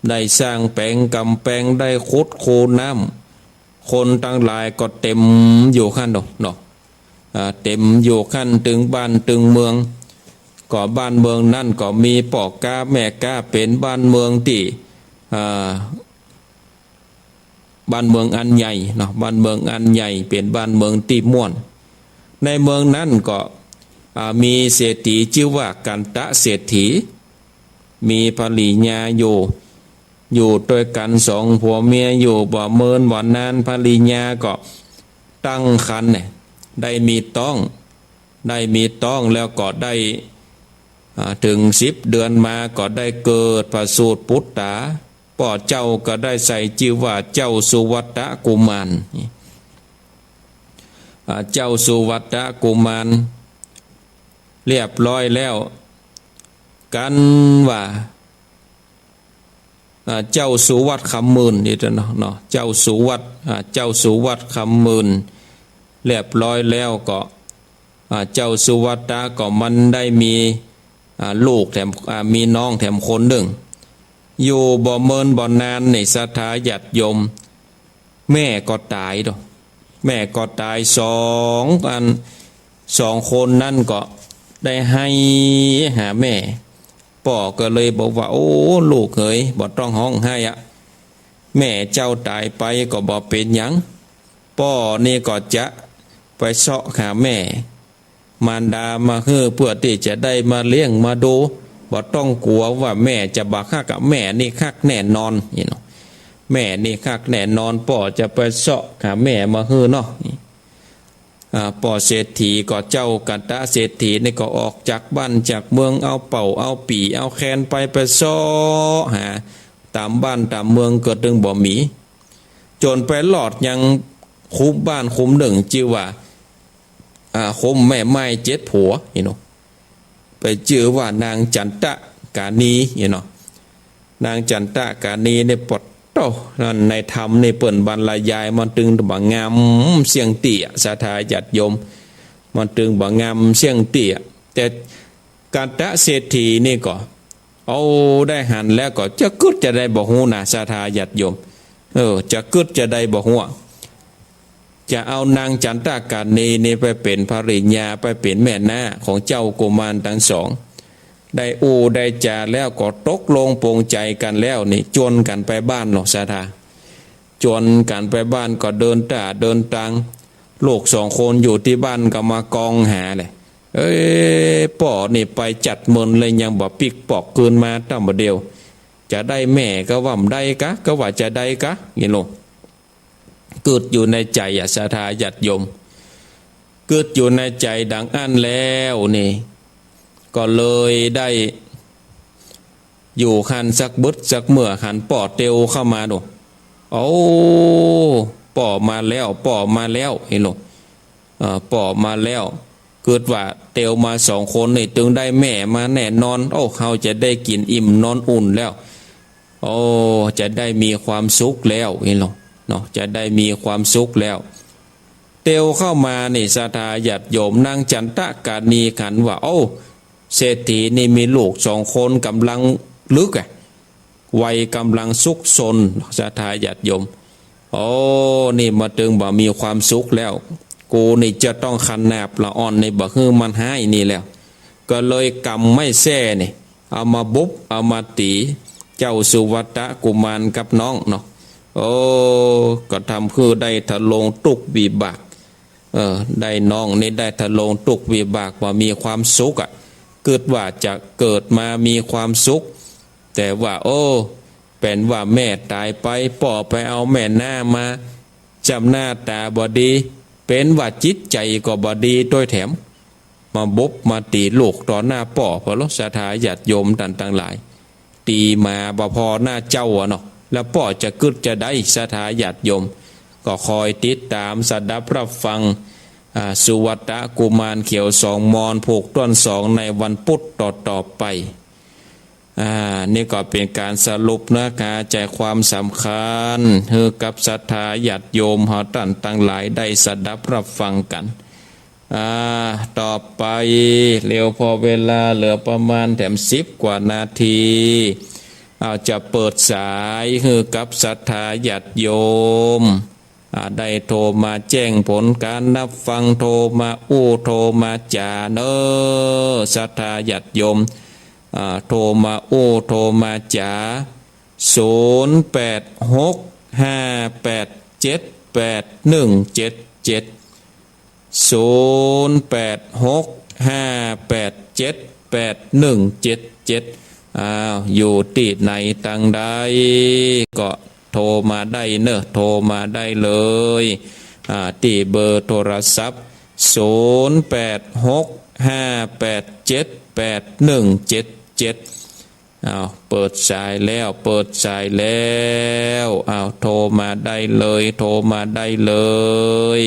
ได้สร้างแป๋งก๋ำแปง ได้ขุดคูน้ำ คนตังหลายก็เต็มอยู่หั้นเนาะ เนาะ อ่า เต็มอยู่หั้นตึงบ้านตึงเมือง ก็บ้านเมืองนั้นก็มีป้อก๊าแม่ก๊า เป๋นบ้านเมืองตี้ อ่า บ้านเมืองอันใหญ่เนาะ บ้านเมืองอันใหญ่ เป๋นบ้านเมืองตี้ม่วน ในเมืองนั้นก็ อ่า มีเศรษฐีจื้อว่ากันตะเศรษฐี มีภริยาอยู่ อยู่ตวยกั๋นสองผัวเมีย อยู่บ่เมินบ่นาน ภริยาก็ตั้งครรภ์เนี่ย ได้มีต๊อง ได้มีต๊องแล้วก็ได้ อ่า เถิงสิบเดือนมาก็ได้เกิดประสูติปุตตา ป้อเจ้าก็ได้ใส่จื้อว่าเจ้าสุวัตตกุมาร อ่า เจ้าสุวัตตกุมาร เรียบร้อยแล้ว กันว่า อ่า เจ้าสุวัตคำหมื่นนี่เนาะ เนาะ เจ้าสุวัต อ่า เจ้าสุวัตคำหมื่น เรียบร้อยแล้วก็ อ่า เจ้าสุวัตตะก็มันได้มี อ่า ลูกแถม อ่า มีน้องแถมคนนึ่ง อยู่บ่เมินบ่นานนี่ศรัทธาญาติโยม แม่ก็ต๋ายเนาะ แม่ก็ต๋ายสองอัน สองคนนั้นก็ได้ไห้หาแม่ ป้อก็เลยบอกว่า โอ้ ลูกเหย บ่ต้องฮ้องไห้อะ แม่เจ้าต๋ายไปก็บ่เป๋นหยัง ป้อนี่ก็จะไปเซาะหาแม่ มารดามาหื้อเปื้อตี้จะได้มาเลี้ยงมาดู บ่ต้องกั๋วว่าแม่จะบ่ฮักอะ แม่นี่ฮักแน่นอนนี่เนาะ แม่นี่ฮักแน่นอน ป้อจะไปเซาะหาแม่มาหื้อเนาะ อ่า ป้อเศรษฐีก็ เจ้ากันตะเศรษฐีนี่ก็ออกจากบ้านจากเมือง เอาเป่าเอาปี่เอาแคนไป ไปเซาะหาต๋ามบ้านต๋ามเมืองก็ตึงบ่มี จ๋นไปรอดยังคุ้มบ้านคุ้มนึ่งจื้อว่า อ่า คุ้มแม่ไม้เจ็ดผัวนี่เนาะ ไปจื้อว่านางจันตะกาณีนี่เนาะ นางจันตะกาณีนี่ปอดโต้ นั่นในธรรมนี่เปิ้นบรรยายมันตึงบ่งามเสี้ยงเตี้ย ศรัทธาญาติโยม มันตึงบ่งามเสี้ยงเตี้ย แต่กันตะเศรษฐีนี่ก็ เอาได้หันแล้วก็จะกึ๊ดจะใดบ่ฮู้นะ ศรัทธาญาติโยม เออ จะกึ๊ดจะใดบ่ฮู้ จะเอานางจันตะกาณีนี่ไปเป๋นภริญา ไปเป๋นแม่น้าของเจ้ากุมารตังสอง ได้อู้ได้จ๋าแล้วก็ตกลงปลงใจ๋กั๋นแล้วนี่ จวนกั๋นไปบ้านเนาะ ศรัทธา จวนกั๋นไปบ้านก็เดินต้าเดินตาง ลูกสองคนอยู่ตี้บ้านก็มากองหาแหละ เอ้ย ป้อนี่ไปจัดเมินเลยยังบ่ปิ๊กปอกคืนมาตั้งบ่าเดียว จะได้แม่ก็ว่าบ่ได้กะ ก็ว่าจะได้กะ นี่โล กึ๊ดอยู่ในใจ๋อะ ศรัทธาญาติโยม กึ๊ดอยู่ในใจ๋ดังอั้นแล้วนี่ ก็เลยได้อยู่หั้นสักบึดสักเมื่อ หันป้อเตียวเข้ามาดู โอ้ ป้อมาแล้ว ป้อมาแล้ว นี่โล เอ่อ ป้อมาแล้ว กึ๊ดว่าเตียวมาสองคนนี่ตึงได้แม่มาแน่นอน โอ้ เฮาจะได้กิ๋นอิ่มนอนอุ่นแล้ว โอ้ จะได้มีความสุขแล้ว นี่โล เนาะ จะได้มีความสุขแล้ว เตียวเข้ามานี่ ศรัทธาญาติโยม นางจันตะกาณีหันว่า โอ้ เศรษฐีนี่มีลูกสองคนก๋ำลังลึกอะ วัยก๋ำลังซุกซน ศรัทธาญาติโยม โอ้ นี่มาตึงบ่มีความสุขแล้ว กูนี่จะต้องขนาบละอ่อนนี่บ่หื้อมันฮ้ายนี่แล้ว ก็เลยกำไม้แส้นี่ เอามาบุบ เอามาตี๋ เจ้าสุวัตตะกุมารกับน้องเนาะ โอ้ ก็ทำหื้อได้ทะลงตุ๊กข์วิบาก เออ ได้น้องนี่ได้ทะลงตุ๊กข์วิบาก บ่มีความสุขอะ กึ๊ดว่าจะเกิดมามีความสุข แต่ว่า โอ้ เป๋นว่าแม่ต๋ายไป ป้อไปเอาแม่น้ามา จ้ำหน้าต๋าบ่ดี เป๋นว่าจิตใจ๋ก็บ่ดีตวยแถม มาบุบมาตี๋ลูกต่อหน้าป้อ พอลอ ศรัทธาญาติโยมต้านตังหลาย ตี๋หมาบ่ผ่อหน้าเจ้าอะเนาะ แล้วป้อจะกึ๊ดจะใด ศรัทธาญาติโยม ก็คอยติดต๋ามสดับรับฟัง อ่า สุวัตตะกุมารเขียวสองมอนผูกต้นสองในวันพุธต่อๆ ไป อ่า นี่ก็เป๋นก๋านสรุปเนื้อหาใจ๋ความสำคัญ หื้อกับศรัทธาญาติโยมเฮาต้านตังหลายได้สดับรับฟังกั๋น อ่า ต่อไป เร็วผ่อเวลาเหลือประมาณแถมสิบกว่านาที เอาจะเปิดสายหื้อกับศรัทธาญาติโยม อ่า ได้โทรมาแจ้งผลก๋านรับฟัง โทรมาอู้ โทรมาจ๋าเน้อ ศรัทธาญาติโยม อ่า โทรมาอู้ โทรมาจ๋า ศูนย์แปดหกห้าแปดเจ็ดแปดหนึ่งเจ็ดเจ็ด ศูนย์แปดหกห้าแปดเจ็ดแปดหนึ่งเจ็ดเจ็ด อ้าว อยู่ตี้ไหนตังใดก็โทรมาได้เน้อ โทรมาได้เลย อ่า ตี้เบอร์โทรศัพท์ ศูนย์แปดหกห้าแปดเจ็ดแปดหนึ่งเจ็ดเจ็ด อ้าว เปิดสายแล้ว เปิดสายแล้ว อ้าว โทรมาได้เลย โทรมาได้เลย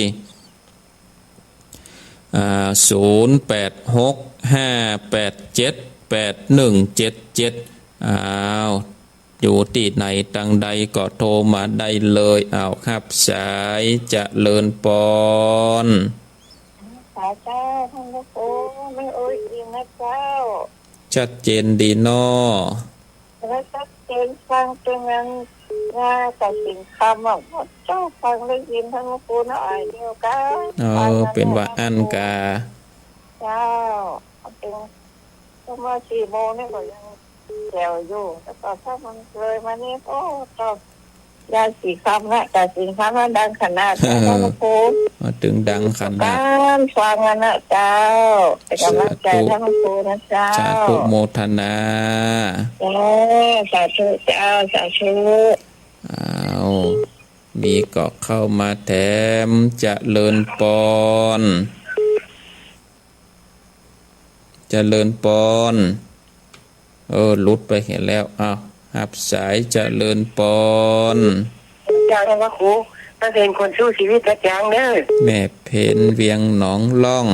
อ่า ศูนย์แปดหกห้าแปดเจ็ดแปดหนึ่งเจ็ดเจ็ด อ้าว อยู่ตี้ไหนตังใดก็โทรมาได้เลย อ้าว ฮับสาย เจริญปอน สาธุเจ้า ต้านพระครู แม่อุ๊ยอินนะเจ้า ชัดเจนดีเนาะ แล้วชัดเจน ฟังเป๋นอัน งาตัดสินคำอะ เจ้าฟังได้ยินต้านพระครูเนาะ อ้ายเดียวกั๋น เออ ฟังกั๋น เป๋นว่าอั้นกา เจ้า เป๋น ก็มาสี่โมงนี่ก็ยังแจ๋วอยู่ แล้วก็ถ้ามันเลยมานี่ โอ้ ก็ ยายสีคำนะ แต่สีคำนะดังขนาดนั้นนะ เออ พระครู มาเถิงดังขนาด การฟังอะนะเจ้า เป๋นก๋ำลังใจ๋ สาธุ ต้านพระครูนะเจ้า สาธุโมทนา เจ้า สาธุเจ้า สาธุ อ้าว มีก็เข้ามาแถม เจริญปอน เจริญปอน เออ หลุดไปเหียแล้ว อ้าว ฮับสาย เจริญปอน เจ้า ต้านพระครู ป้าเพ็ญคนสู้ชีวิตนะจ๊ะเน่อ แม่เพ็ญเวียงหนองล่อง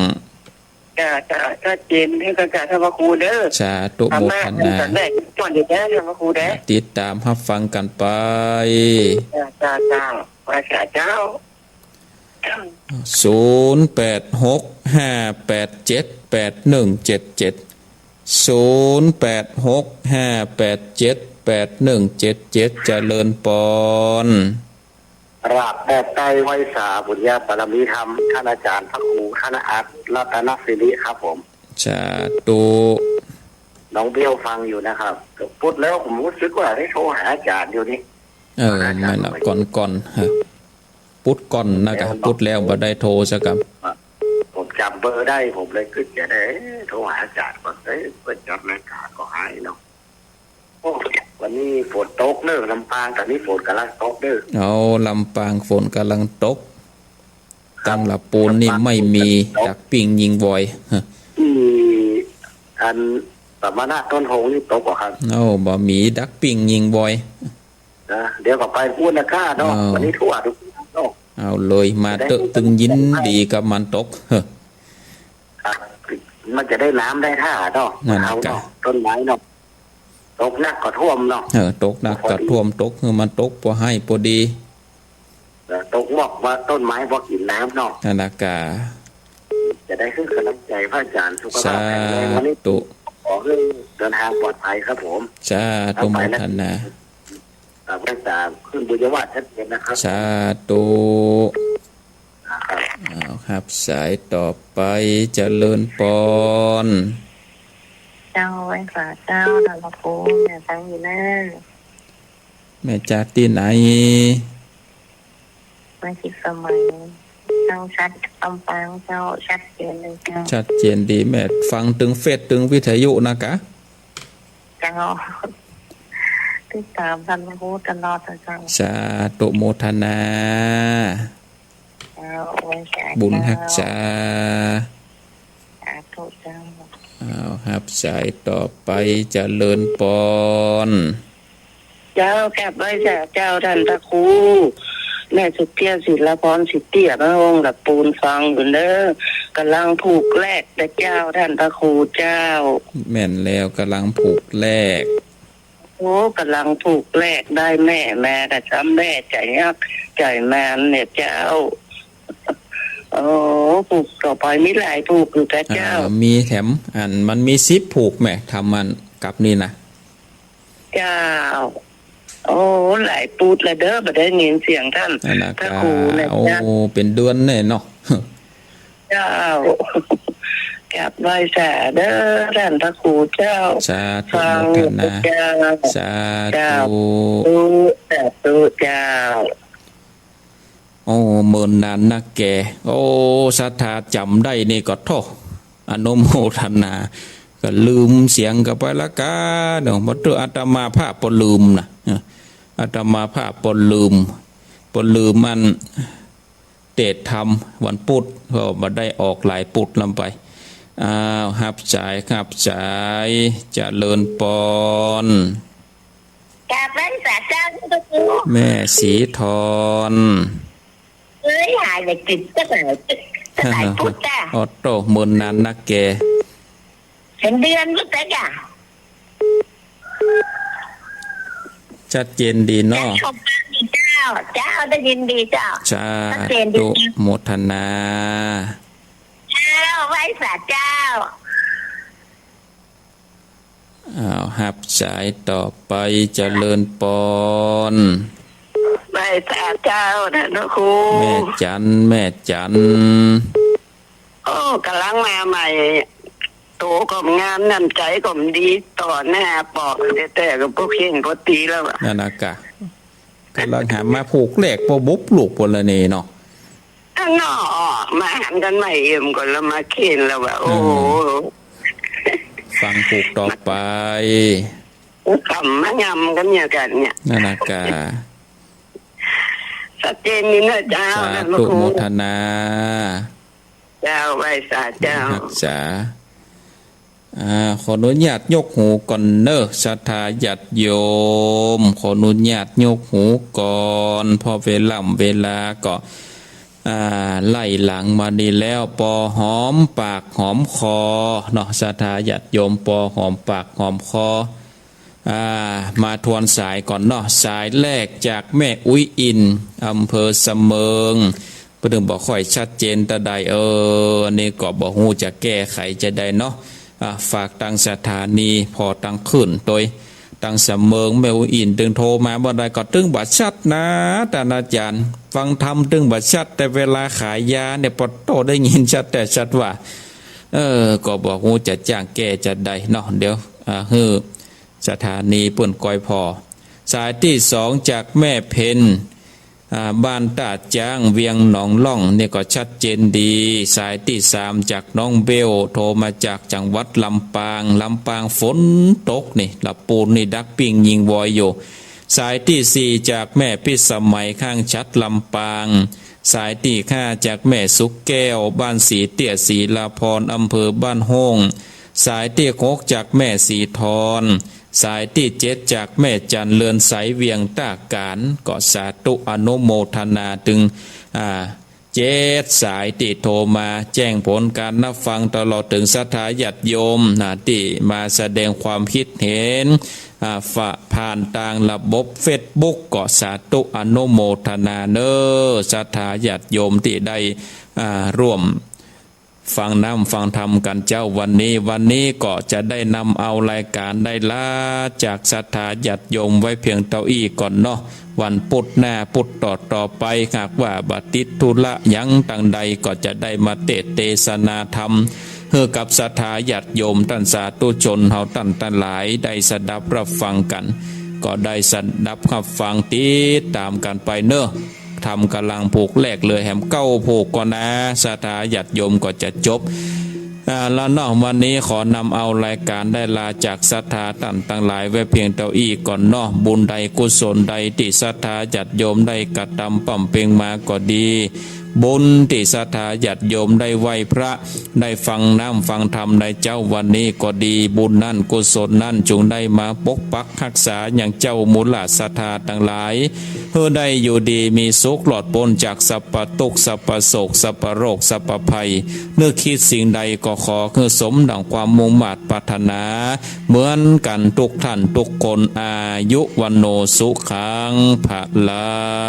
จ้า จ้า ชัดเจน หื้อกั๋นจ้า ต้านพระครูเน่อ สาธุโมทนา ธรรมะมันสำเร็จก่อนเดี๋ยวนะ ต้านพระครูเน่อ ติดต๋ามฮับฟังกั๋นไป จ้า จ้า จ้า ไหว้สาเจ้า ศูนย์แปดหกห้าแปดเจ็ดแปดหนึ่งเจ็ดเจ็ด ศูนย์แปดหกห้าแปดเจ็ดแปดหนึ่งเจ็ดเจ็ด เจริญปอน กราบแปดไตรไหว้สาบุญญาบารมีธรรม ต้านอาจ๋ารย์พระครูธนอัต รัตนสิริครับผม สาธุ น้องเบี้ยวฟังอยู่นะครับ ปุ๊ดแล้วผมรู้สึกว่าได้โทรหาอาจ๋ารย์อยู่นี่ เออ แม่นอะ ก่อนๆ ฮะ ปุ๊ดก่อนนะกะ เออ ปุ๊ดแล้วบ่ได้โทรสักกำ ผมจ๋ำเบอร์ได้ ผมเลยกึ๊ดจะได้โทรหาอาจ๋ารย์ก่อน เอ้ย เปิ้นจัดรายก๋านก็หายเนาะ โอ้ วันนี้ฝนตกเน่อ ลำปาง ต๋อนนี้ฝนก่ำลังตกเน่อ เอา ลำปางฝนก่ำลังตก ครับ ตังละปูนนี่ ลำปาง ไม่มี ฝนก่ำลังตก ดักปิ้งยิงวอย ฮะ ตี้อันสมณะต้นโฮงนี่ตกบ่ครับ โอ้ บ่มีดักปิ้งยิงวอย นะ เดี๋ยวก็ไปปู๊นนะก้าเนาะ อ้าว วันนี้ทั่วทุกเนาะ เอาเลย มาเต๊อะ จะได้ ตึงยินดีกับมันตก เฮ้อ ครับ มันจะได้น้ำได้ท่าเนาะ นั่นน่ะ เอาเนาะ กะ ต้นไม้เนาะ ตกหนักก็ท่วมเนาะ เออ ตกหนักก็ท่วม พอดี ตกหื้อมันตกพอไหม้พอดี เออ ตกมอกว่าต้นไม้บ่กิ๋นน้ำเนาะ นั่นน่ะกะ จะได้หื้อก๋ำลังใจ๋พระอาจ๋ารย์ สุขภาพแข็งแรง สาธุ วันนี้ขอหื้อเดินทางปลอดภัยครับผม สาธุ เอาไปนะ โมทนา อ่า พระอาจ๋ารย์ขึ้นบุญญาวาสชัดเจนนะครับ สาธุ ครับ อ้าว ฮับสายต่อไป เจริญปอน เจ้า ไหว้สาเจ้า ต้านพระครู แม่ฟังอยู่เน่อ แม่จากตี้ไหน แม่จิตสมัย เจ้า ชัด ลำปางเจ้า ชัดเจนเลยเจ้า ชัดเจนดี แม่ฟังตึงเฟซตึงวิทยุนะกะ เจ้า ติดต๋ามต้านพระครูตลอดนะเจ้า สาธุโมทนา เจ้า ไหว้สา บุญฮักษา เจ้า สาธุเจ้า อ้าว ฮับสายต่อไป เจริญปอน เจ้า กราบไหว้สาเจ้าต้านพระครู แม่สุเตี้ย ศิลปร สิทธิอนุวงศ์ ละปูนฟังอยู่เน่อ ก๋ำลังผูกแลกนะเจ้า ต้านพระครูเจ้า แม่นแล้ว ก๋ำลังผูกแลก โอ้ ก๋ำลังผูกแลกได้แม่ แม่ก็ซ้ำแม่ใจ๋ฮักใจ๋แมนเนี่ยเจ้า โอ้ ผูกต่อไปมีหลายผูกอยู่กะเจ้า อ่า มีแถม อันมันมีสิบผูกแม่ ทำมันกับนี่นะ เจ้า โอ้ หลายปูดละเด้อ บ่ได้ยินเสียงต้าน นั่นนะ พระครูนะ โอ้ เจ้า เป๋นเดือนแน่เนาะ เจ้า กราบไหว้สาเด้อต้านพระครูเจ้า สาธุ ฟัง โมทนา เจ้า สาธุ เจ้า สาธุเจ้า โอ้ เมินนานนักแก่ โอ้ ศรัทธาจ๋ำได้นี่ก็โธ่ อนุโมทนา ก็ลืมเสียงก็ไปละกาเนาะ บ่เตื้ออาตมาภาพบ่ลืมนะ อาตมาภาพบ่ลืม บ่ลืมอัน เตสน์ธรรมวันปุธ ก็บ่ได้ออกหลายปุธล้ำไป อ้าว ฮับสาย ฮับสาย เจริญปอน กราบไหว้สาเจ้าพระครู แม่ศรีธร เอ้ย หายไปจิตจักหน่อย จักหลายปุธจ้ะ โอ้โธ่ เมินนานนักแก่ เป๋นเดือนพุ้นแต๊จ้ะ ชัดเจนดีเนาะ เจ้า เจ้า ได้ยินดีเจ้า สาธุ ชัดเจนดี โมทนา เจ้ ไหว้สาเจ้า อ้าว ฮับสายต่อไป เจริญปอน ไหว้สาเจ้านะ พระครู แม่จัน แม่จัน โอ้ ก่ำลังมาใหม่ โตก่ำงาม น้ำใจ๋ก่ำดี ต่อหน้าปอก แต่ แต่ก็บ่เข่งบ่ตี๋แล้วอะ นั่นนะกะ ก่ำลังหามาผูกแรก ปอบุบลูกปอนละนี่เนาะ อันเนาะ มาหันกั๋นใหม่เอ็มก่อน แล้วมาเข่งแล้วว่า โอ้โห อืม ฟังผูกต่อไป ก่ำมายำกั๋นเนี่ยกั๋นเนี่ย นั่นนะกะ ชัดเจนนี่เนาะเจ้า สาธุ พระครู โมทนา เจ้า ไหว้สาเจ้า ฮักษา อ่า ขออนุญาตยกหูก่อนเนอะ ศรัทธาญาติโยม ขออนุญาตยกหูก่อน เพราะเวล่ำเวลาก็ อ่า ไล่หลังมานี่แล้ว ปอหอมปากหอมคอเนาะ ศรัทธาญาติโยม ปอหอมปากหอมคอ อ่า มาทวนสายก่อนเนาะ สายแรกจากแม่อุ๊ยอิน อำเภอสะเมิง เปิ้นบ่ค่อยชัดเจนเต้าใด เออ อันนี้ก็บ่ฮู้จะแก้ไขจาใดเนาะ อ่า ฝากตางสถานี ผ่อตางคลื่นตวย ตางสะเมิง แม่อุ๊ยอิน ตึงโทรมาบ่าใดก็ตึงบ่ชัดนะ ต้านอาจ๋ารย์ ฟังธรรมตึงบ่ชัด แต่เวลาขายยาเนี่ย ปอโต้ ได้ยินชัดแต๊ชัดว่า เออ ก็บ่ฮู้จะจ้างแก้จาใดเนาะ เดี๋ยว อ่า หื้อ สถานีเปิ้นก้อยผ่อ สายตี้สองจากแม่เพ็ญ อ่า บ้านต้าจ๊าง เวียงหนองล่อง นี่ก็ชัดเจนดี สายตี้สามจากน้องเบล โทรมาจากจังหวัดลำปาง ลำปางฝนตกนี่ ละปูนนี่ดักปิ้งยิงวอยอยู่ สายตี้สี่จากแม่พิสมัย ข้างฉัตรลำปาง สายตี้ห้าจากแม่สุขแก้ว บ้านสีเตี้ย ศรีลาพร อำเภอบ้านโฮ่ง สายตี้หกจากแม่สีทร สายตี้เจ็ดจากแม่จัน เรือนใส เวียงต้าก๋าน ก็สาธุอนุโมทนาตึง อ่า เจ็ดสายตี้โทรมาแจ้งผลก๋านฮับฟัง ตลอดเถิงศรัทธาญาติโยมนะ ตี้มาแสดงความคิดเห็น อ่า ฝะ ผ่านตางระบบเฟซบุ๊ก ก็สาธุอนุโมทนาเนอะ ศรัทธาญาติโยมตี้ได้ อ่า ร่วม ฟังน้ำฟังธรรมกั๋นเจ้าวันนี้ วันนี้ก็จะได้นำเอารายก๋านได้ลาจากศรัทธาญาติโยมไว้เพียงเต้าอี้ก่อนเนาะ วันปุธหน้าปุธต่อต่อไป หากว่าบ่ติดธุระหยังตางใด ก็จะได้มาเตสน์เตสนาธรรม หื้อกับศรัทธาญาติโยมต้านสาธุชนเฮาต้านตังหลายได้สดับฮับฟังกั๋น ก็ได้สดับฮับฟังติดต๋ามกั๋นไปเนอะ ธรรมก๋ำลังผูกแรกเหลือแหมเก้าผูกก่อนนะ ศรัทธาญาติโยมก็จะจบ อ่า แล้วเนาะ วันนี้ขอนำเอารายก๋านได้ลาจากศรัทธาต้านตังหลายไว้เพียงเต้าอี้ก่อนเนาะ บุญใดกุศลใดตี้ศรัทธาญาติโยมได้กระตำบำเพ็งมาก็ดี บุญตี้ศรัทธาญาติโยมได้ไหว้พระ ได้ฟังน้ำฟังธรรมในเจ๊าวันนี้ก็ดี บุญนั้นกุศลนั้นจุ่งได้มาปกปักฮักษายังเจ้ามูลศรัทธาตังหลาย หื้อได้อยู่ดีมีสุข ปลอดป๊นจากสัพพะตุ๊กข์ สัพพะโศก สัพพะโรค สัพพะภัย นึกคิดสิ่งใดก็ขอหื้อสมดั่งความมุ่งมาดปรารถนา เหมือนกั๋นทุกท่านทุกคน อายุ วัณโณ สุขัง พะลัง